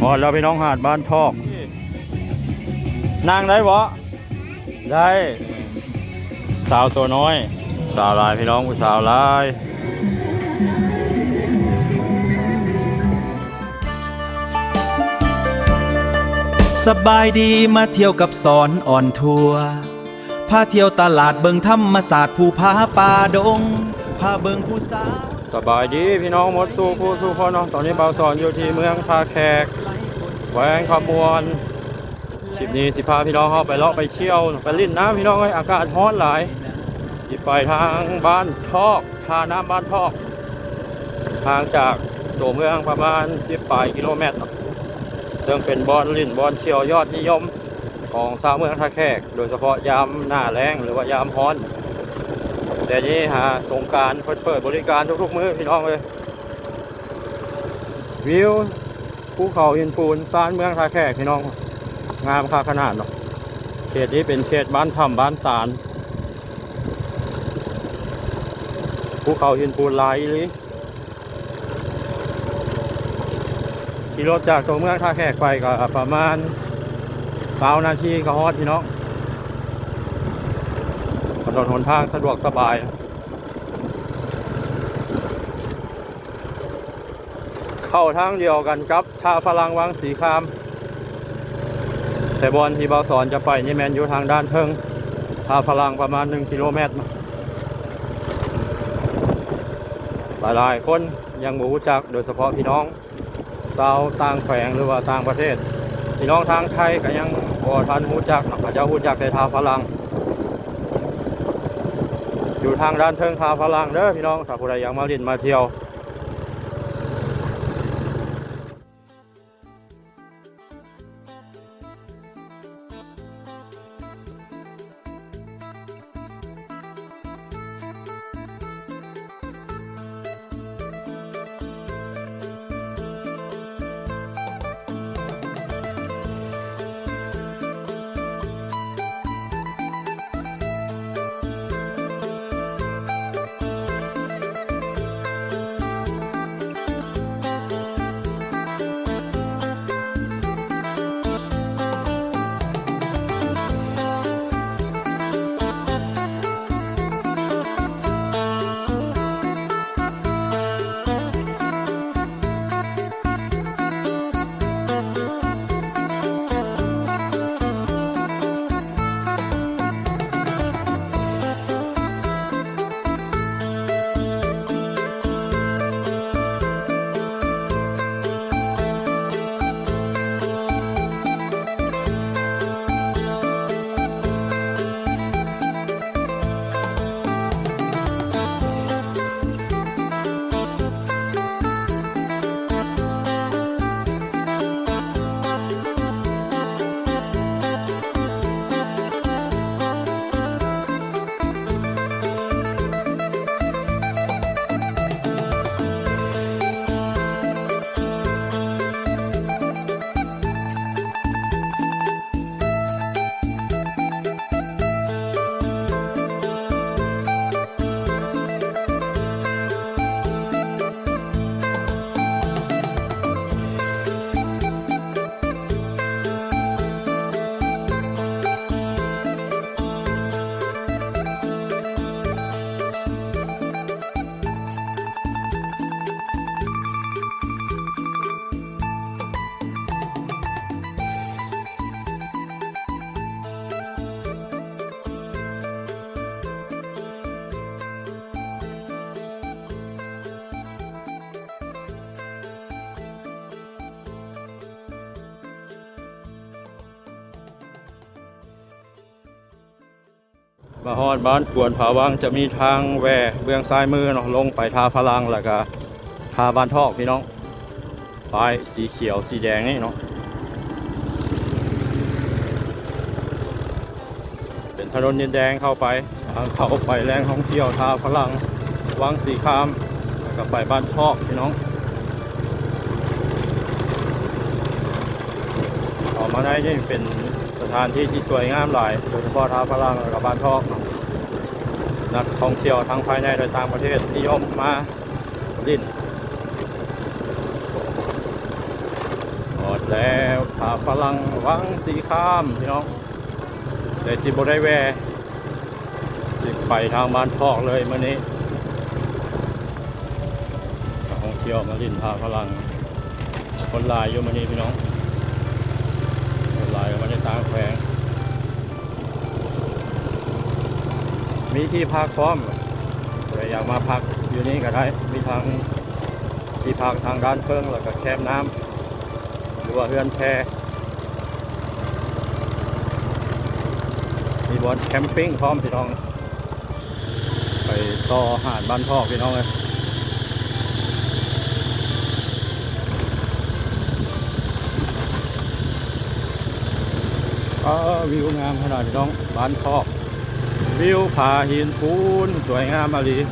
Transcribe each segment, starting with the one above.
ຮອດແລ້ວພີ່ນ້ອງ ຫາດບ້ານທອກ. ນັ່ງໄດ້ບໍ່? ໄດ້. ສາວໂຕນ້ອຍ ສາວຫຼາຍພີ່ນ້ອງ ຜູ້ສາວຫຼາຍ. ສະບາຍດີ ມາທ່ຽວກັບສອນອອນທົວ ພາທ່ຽວຕະຫຼາດ ເບິ່ງທຳມະຊາດ ພູຜາປ່າດົງ ພາເບິ່ງຜູ້ສາວ. ສະບາຍດີພີ່ນ້ອງໝົດສູ່ຜູ້ສູ່ຄົນເນາະ. ຕອນນີ້ບ່າວສອນຢູ່ທີ່ເມືອງທ່າແຂກ ແຂວງຄຳມ່ວນ. ຄລິບນີ້ຊິພາພີ່ນ້ອງເຮົາໄປເລາະໄປທ່ຽວ ໄປຫຼິ້ນນ້ຳພີ່ນ້ອງເອີຍ. ອາກາດຮ້ອນຫຼາຍ. ຊິໄປທາງບ້ານທອກ ທ່ານ້ຳບ້ານທອກ ຫ່າງຈາກຕົວເມືອງປະມານສິບປາຍກິໂລແມັດເນາະ, ເຊິ່ງເປັນບ່ອນຫຼິ້ນບ່ອນທ່ຽວຍອດນິຍົມຂອງຊາວເມືອງທ່າແຂກ ໂດຍສະເພາະຍາມໜ້າແລ້ງ ຫຼືວ່າຍາມຮ້ອນ. ແຕ່ນີ້ຫາສົງການເພິ່ນເປີດບໍລິການທຸກໆມື້ພີ່ນ້ອງເອີຍ. ວິວ ພູເຂົາຫີນປູນຊານເມືອງທ່າແຂກພີ່ນ້ອງ ງາມຄັກຂະໜາດເນາະ. ເຂດນີ້ເປັນເຂດບ້ານຖ້ຳບ້ານຕານ ພູເຂົາຫີນປູນຫຼາຍອີ່ຫຼີ. ຂີ່ລົດຈາກຕົວເມືອງທ່າແຂກໄປກໍປະມານຊາວນາທີກໍຮອດພີ່ນ້ອງ. ຖະໜົນຫົນທາງສະດວກສະບາຍ ເຂົ້າທາງດຽວກັນກັບ ທ່າຝຣັ່ງວັງສີຄາມ. ແຕ່ບ່ອນທີ່ບ່າວສອນຈະໄປນີ້ແມ່ນຢູ່ທາງດ້ານເທິງທ່າຝຣັ່ງປະມານໜຶ່ງກິໂລແມັດ. ຫຼາຍໆຄົນຍັງບໍ່ຮູ້ຈັກ ໂດຍສະເພາະພີ່ນ້ອງຊາວຕ່າງແຂວງ ຫຼືວ່າຕ່າງປະເທດ. ພີ່ນ້ອງທາງໄທກໍຍັງບໍ່ທັນຮູ້ຈັກເນາະ, ເຂົາເຈົ້າຮູ້ຈັກແຕ່ທ່າຝຣັ່ງ ຢູ່ທາງດ້ານເທິງທ່າຝຣັ່ງເດີພີ່ນ້ອງ. ຖ້າຜູ້ໃດຢາກມາຫຼິ້ນມາທ່ຽວ ມາຮອດບ້ານກວນຜາວັງ ຈະມີທາງແຫວ່ເບື້ອງຊ້າຍມືເນາະ ລົງໄປທ່າຝຣັ່ງ ແລ້ວກະທ່າບ້ານທອກພີ່ນ້ອງ. ປ້າຍສີຂຽວສີແດງນີ້ເນາະ ເປັນຖະໜົນດິນແດງເຂົ້າໄປ ທາງເຂົ້າໄປແຫຼ່ງທ່ອງທ່ຽວທ່າຝຣັ່ງ ວັງສີຄາມ ແລ້ວກະໄປບ້ານທອກພີ່ນ້ອງ. ເຂົ້າມາໃນນີ້ເປັນສະຖານທີ່ທີ່ສວຍງາມຫຼາຍ ໂດຍສະເພາະທ່າຝຣັ່ງ ແລ້ວກະບ້ານທອກເນາະ. ນັກທ່ອງທ່ຽວທັງພາຍໃນ ແລະ ຕ່າງປະເທດນິຍົມມາຫຼິ້ນ. ຮອດ ແລ້ວ ທ່າຝຣັ່ງວັງສີຄາມ ພີ່ນ້ອງ ແຕ່ຊິບໍ່ໄດ້ແວ່ ຊິໄປທາງບ້ານທອກເລີຍມື້ນີ້. ນັກທ່ອງທ່ຽວມາຫຼິ້ນທ່າຝຣັ່ງ ຄົນຫຼາຍຢູ່ມື້ນີ້ພີ່ນ້ອງ ຄົນຫຼາຍມາຈາກຕ່າງແຂວງ ມີທີ່ພັກພ້ອມ ຜູ້ໃດຢາກມາພັກຢູ່ນີ້ກໍໄດ້ ມີທັງທີ່ພັກທາງດ້ານເທິງ ແລ້ວກໍແຄມນ້ຳ ຫຼືວ່າເຮືອນແພ ມີບ່ອນແຄມປິງພ້ອມ ພີ່ນ້ອງ. ໄປຕໍ່ຫາດບ້ານທອກ ພີ່ນ້ອງເອີຍ. ອ້າ ວິວງາມຂະໜາດ ພີ່ນ້ອງ ບ້ານທອກ ວິວຜາຫີນປູນ ສວຍງາມອີ່ຫຼີ.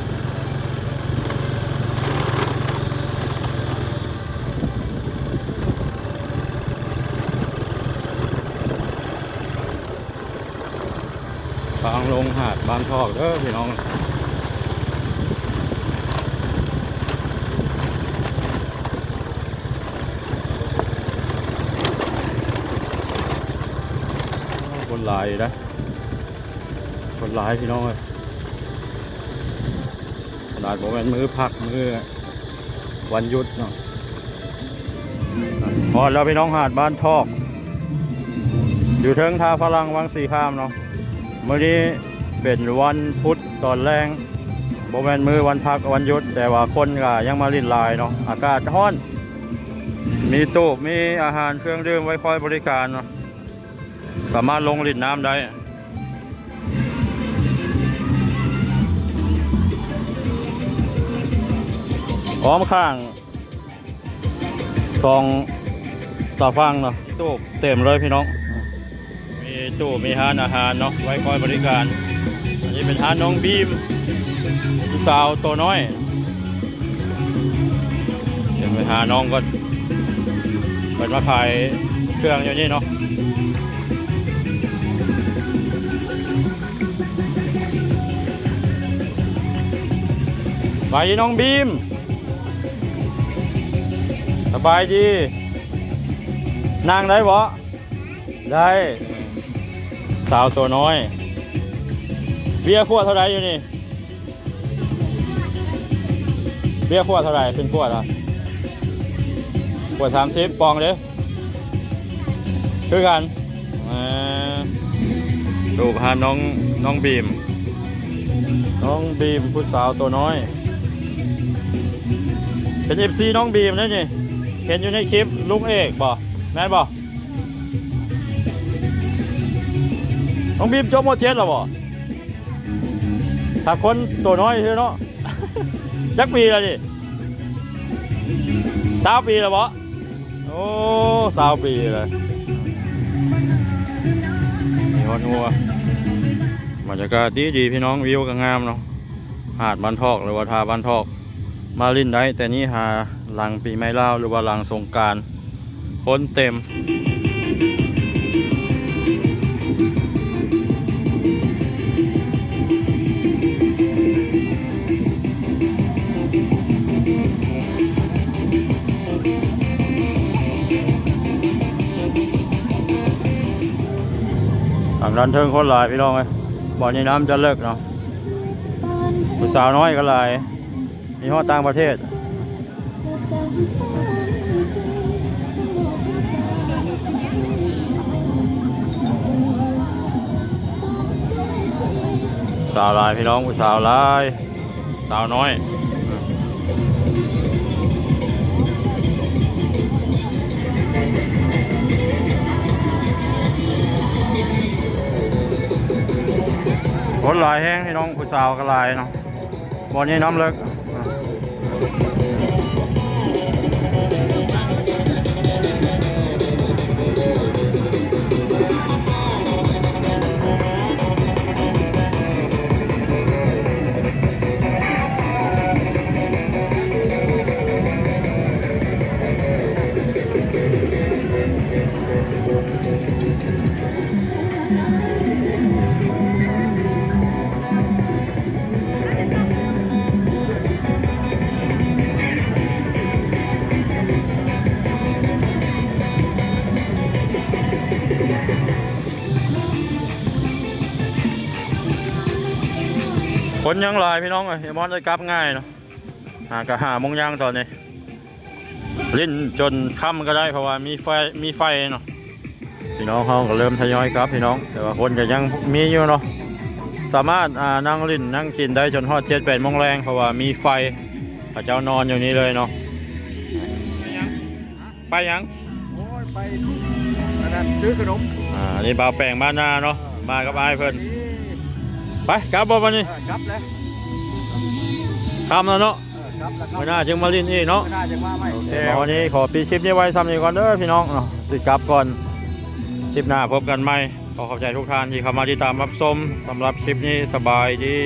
ທາງລົງຫາດບ້ານທອກເດີພີ່ນ້ອງ. ຄົນຫຼາຍຢູ່ເດ້ ຄົນຫຼາຍພີ່ນ້ອງເອີຍ ຂະໜາດບໍ່ແມ່ນມື້ພັກ ມື້ ວັນຢຸດເນາະ. ຮອດແລ້ວພີ່ນ້ອງ ຫາດບ້ານທອກ ຢູ່ເທິງທ່າຝຣັ່ງວັງສີຄາມເນາະ. ມື້ນີ້ເປັນວັນພຸດຕອນແລງ ບໍ່ແມ່ນມື້ວັນພັກວັນຢຸດ ແຕ່ວ່າຄົນກໍຍັງມາຫຼິ້ນຫຼາຍເນາະ. ອາກາດຮ້ອນ ມີຕູບ ມີອາຫານເຄື່ອງດື່ມໄວ້ຄອຍບໍລິການເນາະ. ສາມາດລົງຫຼິ້ນນ້ຳໄດ້. ອ້ອມຂ້າງສອງຕາຝັ່ງເນາະ ມີຕູ້ເຕັມເລີຍພີ່ນ້ອງ ມີຕູ້ ມີຮ້ານອາຫານເນາະ ໄວ້ຄອຍບໍລິການ. ອັນນີ້ເປັນຮ້ານນ້ອງບີມ ຜູ້ສາວໂຕນ້ອຍ. ດຽວໄປຫານ້ອງກ່ອນ ເພິ່ນມາຂາຍເຄື່ອງຢູ່ນີ້ເນາະ. ສະບາຍດີນ້ອງບີມ ສະບາຍດີ. ນັ່ງໄດ້ບໍ່? ໄດ້ ສາວໂຕນ້ອຍ. ເບຍຂວດເທົ່າໃດຢູ່ນີ້? ເບຍຂວດເທົ່າໃດ? ເປັນຂວດຫວາ? ຂວດສາມສິບ. ປອງເດ້? ຄືກັນ. ອ່າ ຕູບຮ້ານນ້ອງ ນ້ອງບີມ ນ້ອງບີມ ຜູ້ສາວໂຕນ້ອຍ ເປັນເອັຟຊີນ້ອງບີມເດ້ນີ້. ເຫັນຢູ່ໃນຄລິບລຸງເອກບໍ່? ແມ່ນບໍ່? ນ້ອງບີມຈົບ ມ.ເຈັດ ແລ້ວບໍ່? ຖ້າຄົນໂຕນ້ອຍຊື່ເນາະ. ຈັກປີແລ້ວນີ້? ຊາວປີແລ້ວບໍ່? ໂອ້ ຊາວປີແລ້ວ. ມີຮອດຫົວ. ບັນຍາກາດດີໆ ພີ່ນ້ອງ ວິວກໍງາມເນາະ. ຫາດບ້ານທອກ ຫຼືວ່າທ່າບ້ານທອກ ມາຫຼິ້ນໄດ້ແຕ່ນີ້ຫາຫຼັງປີໃໝ່ລາວ ຫຼືວ່າຫຼັງສົງການ ຄົນເຕັມ. ທາງດ້ານເທິງຄົນຫຼາຍພີ່ນ້ອງເອີຍ. ບ່ອນນີ້ນ້ຳຈະເລິກເນາະ. ຜູ້ສາວນ້ອຍກໍຫຼາຍ. ມີຮອດຕ່າງປະເທດ. ສາວຫຼາຍພີ່ນ້ອງ ຜູ້ສາວຫຼາຍ ສາວນ້ອຍ. ຄົນຫຼາຍແຮງພີ່ນ້ອງ ຜູ້ສາວກໍຫຼາຍເນາະ. ບ່ອນນີ້ນ້ຳເລິກ. ສ ຄົນຍັງຫຼາຍພີ່ນ້ອງເອີຍ ບໍ່ໄດ້ກັບງ່າຍເນາະ ຫາກະຫ້າໂມງຢ່າງຕອນນີ້ ຫຼິ້ນຈົນຄ່ຳກໍໄດ້ ເພາະວ່າມີໄຟ ມີໄຟເນາະ. ພີ່ນ້ອງເຮົາກໍເລີ່ມທະຍອຍກັບພີ່ນ້ອງ ແຕ່ວ່າຄົນກໍຍັງມີຢູ່ເນາະ ສາມາດ ອ່າ ນັ່ງຫຼິ້ນນັ່ງກິນໄດ້ຈົນຮອດເຈັດແປດໂມງແລງ ເພາະວ່າມີໄຟ ເຂົາເຈົ້ານອນຢູ່ນີ້ເລີຍເນາະ. ໄປຫຍັງ? ໂອ້ຍ ໄປອັນນັ້ນ ຊື້ຂະໜົມ. ອ່າ ອັນນີ້ບ່າວແປງບ້ານນາເນາະ ມາກັບອ້າຍເພິ່ນ. ໄປ ກັບບໍ່ບັດນີ້? ເອີ ກັບແລ້ວ ຄ່ຳແລ້ວເນາະ. ເອີ ກັບແລ້ວ ຄ່ຳ ມື້ໜ້າຈຶ່ງມາຫຼິ້ນອີກເນາະ. ມື້ໜ້າຈຶ່ງມາໃໝ່. ໂອເຄ ມື້ນີ້ຂໍປິດຄລິບນີ້ໄວ້ຊ່ຳນີ້ກ່ອນເດີພີ່ນ້ອງເນາະ ຊິກັບກ່ອນ. ຄລິບໜ້າພົບກັນໃໝ່. ຂໍຂອບໃຈທຸກທ່ານທີ່ເຂົ້າມາຕິດຕາມຮັບຊົມ. ສຳລັບຄລິບນີ້ ສະບາຍດີ.